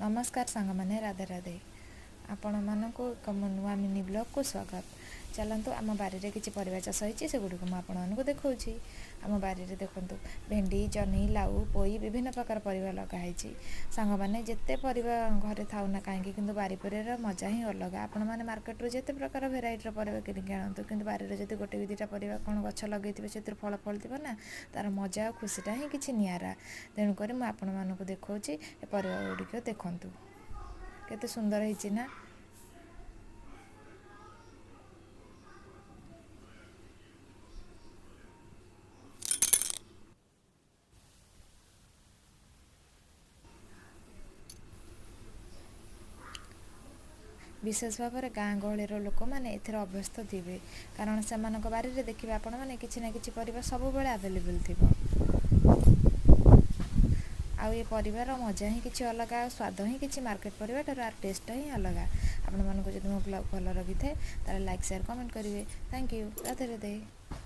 ନମସ୍କାର ସାଙ୍ଗମାନେ, ରାଧେ ରାଧେ। ଆପଣମାନଙ୍କୁ ଏକ ମୋ ନୂଆ ମିନି ବ୍ଲଗ୍କୁ ସ୍ୱାଗତ। ଚାଲନ୍ତୁ, ଆମ ବାରିରେ କିଛି ପରିବା ଚାଷ ହେଇଛି, ସେଗୁଡ଼ିକୁ ମୁଁ ଆପଣମାନଙ୍କୁ ଦେଖାଉଛି। ଆମ ବାରିରେ ଦେଖନ୍ତୁ, ଭେଣ୍ଡି, ଜହ୍ନି, ଲାଉ, ପୋଇ, ବିଭିନ୍ନ ପ୍ରକାର ପରିବା ଲଗା ହେଇଛି। ସାଙ୍ଗମାନେ, ଯେତେ ପରିବା ଘରେ ଥାଉ ନା କାହିଁକି, କିନ୍ତୁ ବାରି ପରିବାର ମଜା ହିଁ ଅଲଗା। ଆପଣମାନେ ମାର୍କେଟରୁ ଯେତେ ପ୍ରକାର ଭେରାଇଟିର ପରିବା କିଣିକି ଆଣନ୍ତୁ, କିନ୍ତୁ ବାରିରେ ଯଦି ଗୋଟେ ବି ଦୁଇଟା ପରିବା କ'ଣ ଗଛ ଲଗେଇଥିବେ, ସେଥିରୁ ଫଳ ଫଳିଥିବ ନା, ତା'ର ମଜା ଆଉ ଖୁସିଟା ହିଁ କିଛି ନିଆରା। ତେଣୁକରି ମୁଁ ଆପଣମାନଙ୍କୁ ଦେଖାଉଛି ଏ ପରିବା ଗୁଡ଼ିକ। ଦେଖନ୍ତୁ କେତେ ସୁନ୍ଦର ହେଇଛି ନା? ବିଶେଷ ଭାବରେ ଗାଁ ଗହଳିର ଲୋକମାନେ ଏଥିରେ ଅଭ୍ୟସ୍ତ ଥିବେ, କାରଣ ସେମାନଙ୍କ ବାରିରେ ଦେଖିବେ ଆପଣମାନେ କିଛି ନା କିଛି ପରିବା ସବୁବେଳେ ଆଭେଲେବୁଲ୍ ଥିବ। ଆଉ ଏ ପରିବାର ମଜା ହିଁ କିଛି ଅଲଗା, ଆଉ ସ୍ୱାଦ ହିଁ କିଛି ମାର୍କେଟ ପରିବା ଠାରୁ ଆର ଟେଷ୍ଟଟା ହିଁ ଅଲଗା। ଆପଣମାନଙ୍କୁ ଯଦି ମୋ ବ୍ଲଗ୍ ଭଲ ଲାଗିଥାଏ, ତାହେଲେ ଲାଇକ୍, ସେୟାର, କମେଣ୍ଟ କରିବେ। Thank you. Radhe Radhe.